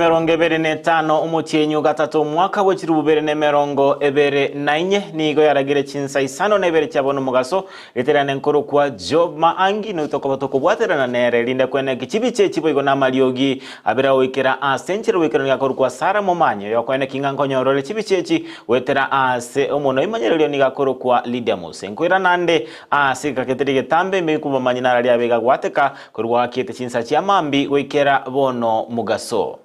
25 omotienyi o gatato omwaka bwe chilifu bibere na 24 nigo yaragire chinsa isano na ibere chia bono omogaso, riterane nkorokwa Job Maangi noito tokoba tokobwaterana nere rinde kweneki chibicha echi boigo namariogi abere agoikera ase enchera oboikeranu gakorokwa Sarah Momanyi oyo okoeneki ng'a nkonyora ore chibicha echi goetera ase omonwa oimanyererio nigo akorokwa Lydia Mose. Nkoira nande ase egeka getari getambe ime kobamanyi nararia abe gagwateka Korwa goakiete chinsa chia mambia goikera bono mogaso.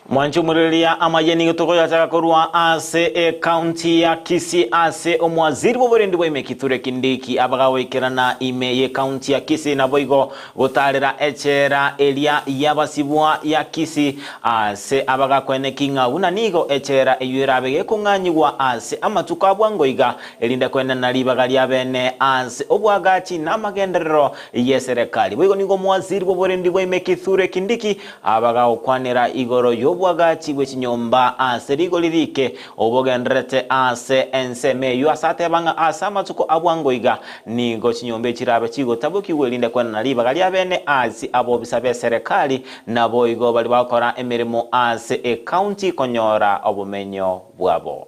Mwanche omorereria amaye nigo tokoyachaka korwa ase ecounty ya Kisii ase omwaziri bw'oborendi bwa ime Kithure Kindiki abagagoikerana ime y'ecounty ya Kisii naboigo gotarera echela eria y'abasibwa ya Kisii ase abagakweneki ng'a buna nigo echela eyio erabe gekong'anyigwa ase amatuko a bwango iga erinde kwenena ribaga riabene ase obwagachi na amagenderero y'eserekari. Boigo nigo omwaziri bw'oborendi bwa ime Kithure Kindiki Abagakwanera igoro y'obwagachi bwe chinyomba ase rigori rike obogendererete ase ensemo eyio, ase ateba ng'a ase amatuko a bwango iga nigo chinyomba echi chirabe chigotabokigwa erinde kwenana ribaga riabene ase abobisa b'eserekari naboigo baria bagokora emeremo ase ecounty konyora obomenyo bwabo.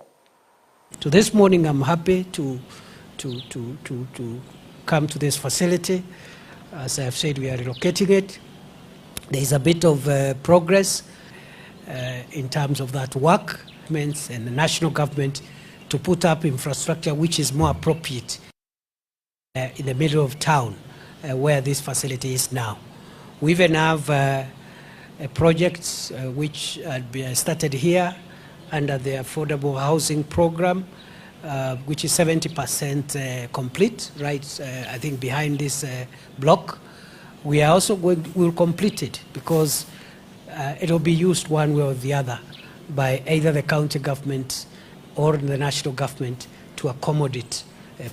So this morning I'm happy to, to, to, to, to come to this facility. As I have said, we are relocating it. There is a bit of progress in terms of that work and the national government to put up infrastructure which is more appropriate in the middle of town where this facility is now. We even have a project which had been started here under the affordable housing program which is 70% complete, right, I think behind this block. We are also going, we'll complete it because it will be used one way or the other by either the county government or the national government to accommodate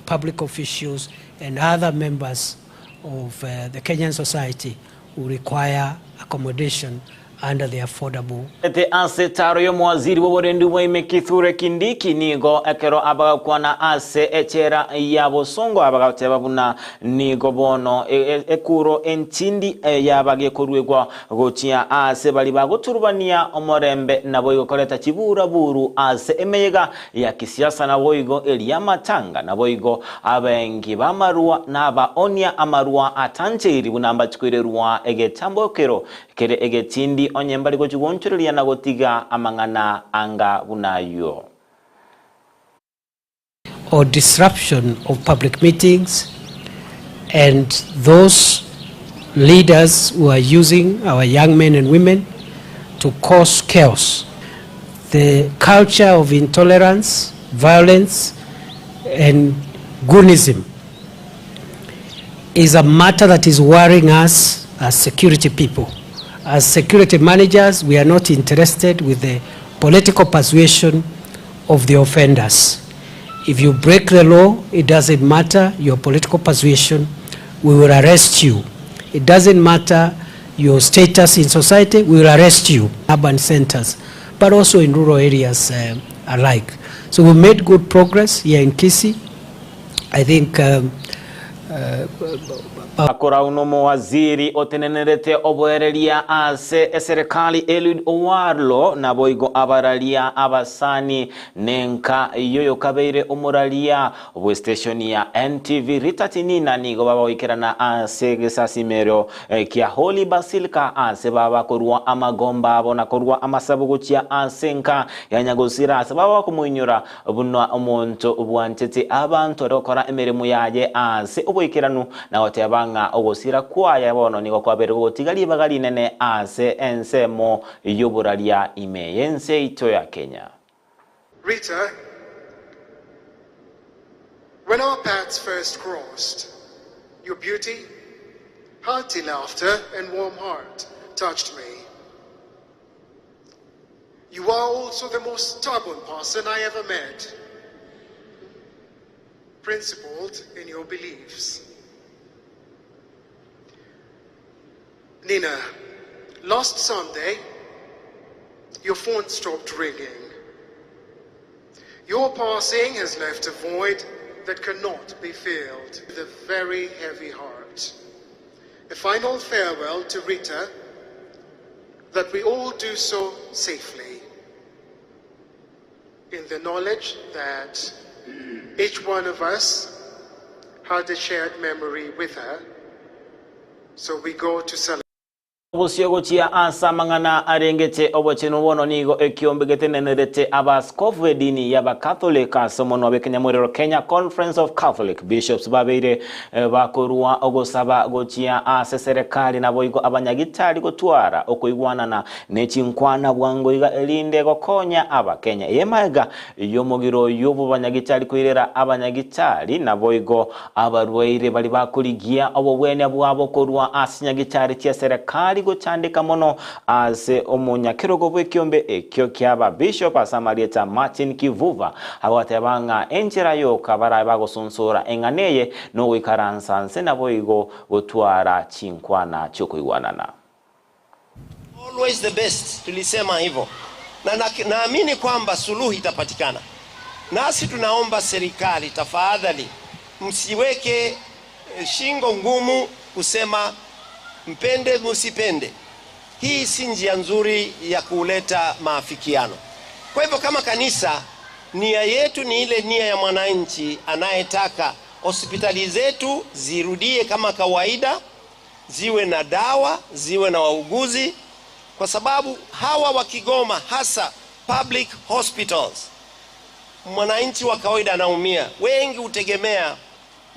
public officials and other members of the Kenyan society who require accommodation under the affordable. Ete ase etaaro y'omowaziri bw'oborendi bwa ime Kithure Kindiki nigo ekero abagakwana ase echela ya bosongo abagateba buna nigo bono ekuro entindi yabagekoruegwa Gochia aase baria bagoturubania omorembe naboigo koreta chibuuraburu ase emeyega ya kisiasa naboigo eria y'amatanga, naboigo abaengi b'amarua na abaonia amarua atancheiri buna mbachikoirerwa egetambokero kere egetindi onye mbari gochia goonchoreria na gotiga amang'ana anga buna ayio. Or disruption of public meetings and those leaders who are using our young men and women to cause chaos. The culture of intolerance, violence and goonism is a matter that is worrying us as security people. As security managers, we are not interested with the political persuasion of the offenders. If you break the law, it doesn't matter your political persuasion, we will arrest you. It doesn't matter your status in society, we will arrest you. Urban centers, but also in rural areas alike. So we made good progress here in Kisii. I think um, Akorau nomowaziri otenenerete oboereria ase eserekari Eliud Owalo naboigo abararia abasani nenka yoyokabeire omoraria bw'esteshoni ya NTV Rita Tinina nigo babagoikerana ase egesasimero kia Holy Basilica ase baba korua amagomba abo na korua amasabo gochia ase enka ya Nyagosira ase baba bakomoinyora Buna omonto bwanchete abanto are gokora emeremo yaye ase oboikeranu, na goteba ng'a ogosira kwaye bono nigo kwabeire gogotiga ribaga rinene ase ensemo y'oboraria ime y'ense yaito ya Kenya. Rita, When our paths first crossed, your beauty, hearty laughter and warm heart touched me. You are also the most stubborn person I ever met, principled in your beliefs. Nina, Last Sunday, your phone stopped ringing. Your passing has left a void that cannot be filled with a very heavy heart. A final farewell to Rita, that we all do so safely, in the knowledge that each one of us had a shared memory with her, so we go to celebrate. Obosio gochia ase amang'ana arengete obochenu bono nigo ekiombe getenenerete Abaaskofu b'edini y'Abakatholiki ase omonwa bw'ekenyamorero Kenya Conference of Catholic Bishops babeire bakorua ogosaba gochia ase serekari naboigo abanyagitari gotwara okoigwanana ne chinkwana bwango iga erinde gokonya Abakenya. Eye magega y'omogiro oyio bw'abanyagitari koirera abanyagitari naboigo Abarwaire baria bakorigia obobwenia bwabo korwa ase chinyagitari chia serekari gochandeka mono ase omonyakerogo bw'ekiombe ekio ki'ababishop ase amarieta Martin Kivuva agoteba ng'a enchera yoka barabe bagosonsora eng'ana eye nogoikaransa nse naboigo gotwara chinkwana chiokoigwanana. Always the best, tulisema hivyo na naamini kwamba suluhu itapatikana. Nasi tunaomba serikali, tafadhali msiweke shingo ngumu kusema mpende msipende. Hii si njia nzuri ya kuleta maafikiano. Kwa hivyo kama kanisa, nia yetu ni ile nia ya mwananchi anayetaka hospitali zetu zirudie kama kawaida, ziwe na dawa, ziwe na wauguzi, kwa sababu hawa wakigoma, hasa public hospitals, mwananchi wa kawaida anaumia. Wengi hutegemea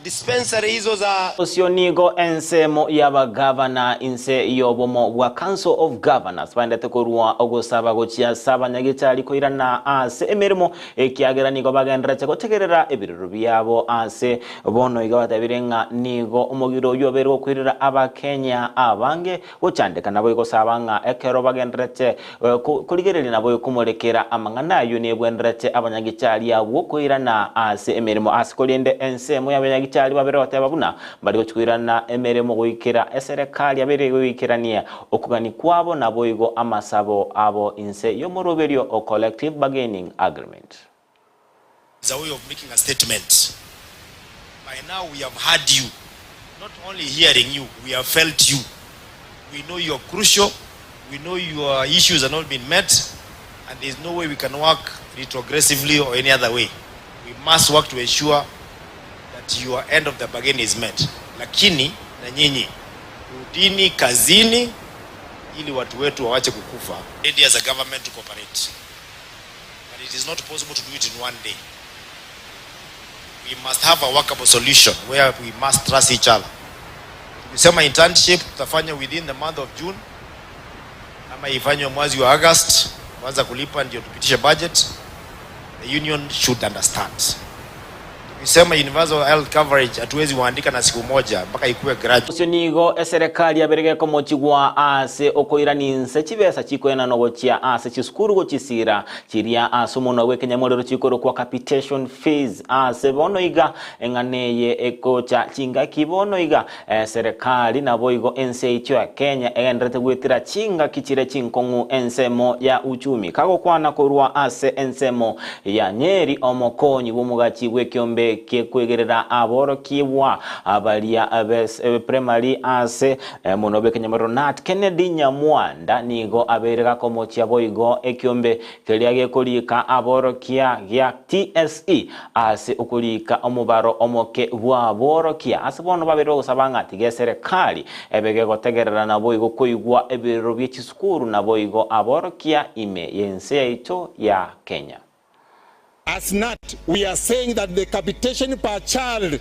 dispensary hizo za Osio nigo ensemo y'abagavana inse y'obomo bwa Council of Governors baendete korwa ogosaba gochia ase abanyagitari koirana ase emeremo ekiagera nigo bagenderete gotegerera ebirero biabo ase bono iga batabire ng'a nigo omogiro oyio obeire gokoirera Abakenya abange gochandeka naboigo gosaba ng'a ekero bagenderete korigereria naboigo komorekera amang'ana ayio nebwenerete abanyagitari abwo koirana ase emeremo ase korende ensemo y'abanyagitari babere goteba buna mbari gochia koirana emeremo goikera eserekari yabeire goikerania okogania kwabo naboigo amasabo abo inse y'omoroberio o Collective Bargaining Agreement. Is a way of making a statement. By now we have heard you, not only hearing you, we have felt you. We know you are crucial, we know your issues are not been met, and there is no way we can work retrogressively or any other way. We must work to ensure that your end of the bargain is met. Lakini na nyinyi rudini kazini ili watu wetu wawache kukufa. Ready as a government to cooperate. But it is not possible to do it in one day. We must have a workable solution where we must trust each other. Tukisema internship tutafanya within the month of June ama ifanywe mwezi wa August, kwanza kulipa ndio tupitishe budget. The union should understand. Tukisema universal health coverage hatuwezi waandika na siku moja mpaka ikuwe gradual. Osio nigo eserekari yabeire gekomochigwa ase okoirania inse chibesa chikoenanwa gochia ase chisukuru gochisira chiria ase omonwa bw'ekenyamorero chikorokwa capitation fees ase bono iga eng'ana eye ekocha chingaki bono iga eserekari naboigo ense yaito ya Kenya egendererete goetera chingaki chire chinkong'u ensemo ya uchumi kagokwana korwa ase ensemo ya Nyeri omokonyi bw'omogachi bw'ekiombe ki'ekwegerera aborokigwa baria b'eprimary ase monwa bw'ekenyamorero Nat Kennedy Nyamwanda nigo abeire gakomochia boigo ekiombe keria gekorika aborokia gia TSE ase okorika omobaro omoke bw'aborokia ase bono babeire bagosaba ng'a tiga eserekari ebe gegotegerera naboigo koigwa ebirero bie chisukuru naboigo aborokia ime y'ense yaito ya Kenya. As KNUT, we are saying that the capitation per child,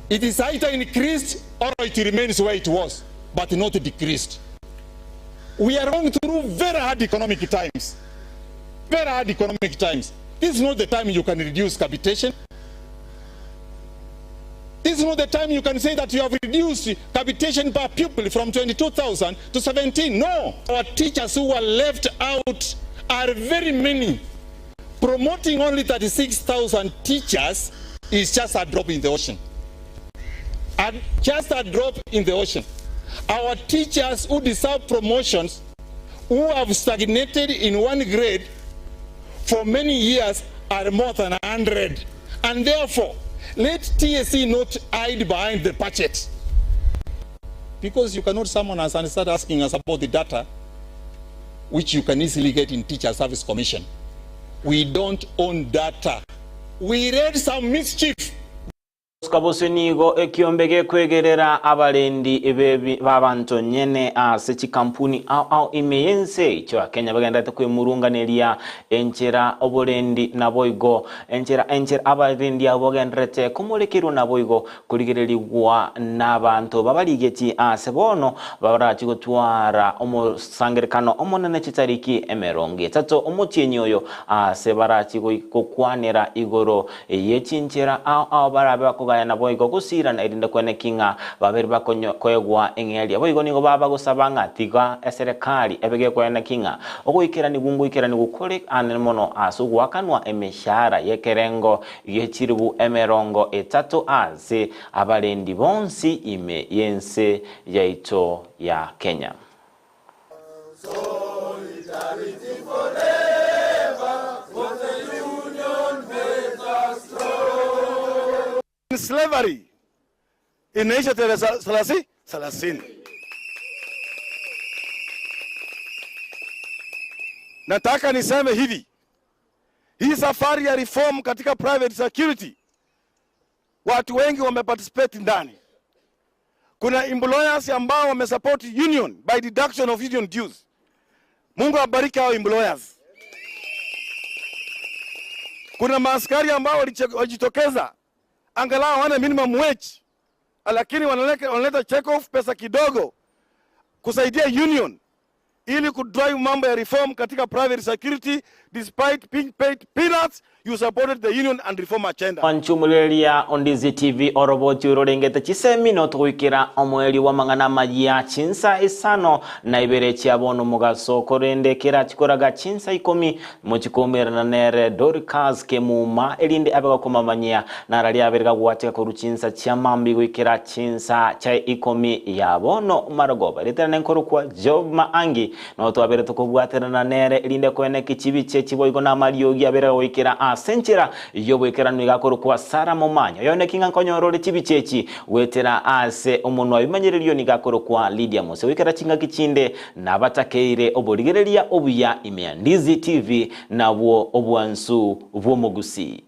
it is either increased or it remains where it was, but not decreased. We are going through very hard economic times. Very hard economic times. This is not the time you can reduce capitation. This is not the time you can say that you have reduced capitation per pupil from 22,000 to 17. No. Our teachers who were left out are very many. Promoting only 36,000 teachers is just a drop in the ocean. And just a drop in the ocean. Our teachers who deserve promotions who have stagnated in one grade for many years are more than 100 and therefore let TSC not hide behind the budget because you cannot summon us and start asking us about the data which you can easily get in Teacher Service Commission. We don't own data. We read some mischief. Bosio nigo ekiombe gekwegerera abarendi b'abanto nyene ase chikampuni ao ao ime y'ense eyio ya Kenya bagendererete kwemurunganeria enchera oborendi naboigo enchera enchera abarendi abwo bagendererete komorekerwa naboigo korigererigwa nabanto babarigetie ase bono barachie gotwara omosangerekano omonene chitariki emerongo etato omotienyi oyo ase barachie gokwanera igoro ye chinchera ao ao barabe bakogaya naboigo gosirana erinde kweneki ng'a babere bakoegwa eng'eria. Boigo nigo babagosaba ng'a tiga eserekari ebe gekweneki ng'a ogoikeranigwa ngoikeranigwa kore anene mono ase ogoakanwa emeshahara y'ekerengo gie chilifu emerongo etato ase abarendi bonsi ime y'ense yaito ya Kenya. Slavery inaisha tarehe 30. Nataka niseme hivi, hii safari ya reform katika private security, watu wengi wameparticipate ndani. Kuna employers ambao wamesupport union by deduction of union dues. Mungu abariki hao employers. Kuna maaskari ambao walijitokeza angalau hawana minimum wage, lakini wanaleta check off pesa kidogo kusaidia union ili kudrive mambo ya reform katika private security. Despite being paid peanuts, you supported the union and reform agenda. Wanchumuleria Ondizi TV oroboti ororengete chisemi notogoikera omweri wa mang'ana amaya chinsa isano na ibere chiabono mugaso korende kera chikoraga chinsa ikomi mochikomerana nere Dorcas Kemuma erinde abe gakomamanyia narari abere gagwateka koru chinsa chia mambi goikera chinsa cha ikomi ya bono marogoba ritera nenkoro kwa Job Maangi no twabere tukobwaterana nere erinde koeneki chibiche chiboigo na amariogi abere goikera ase enchera yoboikeranu igakoro kwa Sara Momanyo yoneki ng'a nkonyorore chibiche echi gwetera ase omonwa bimanyererio nigakoro kwa Lydia Mose goikera chingaki chinde nabatakeire oborigereria obuya ime ya Ndizi TV nabwo obwansu bw'omogusi.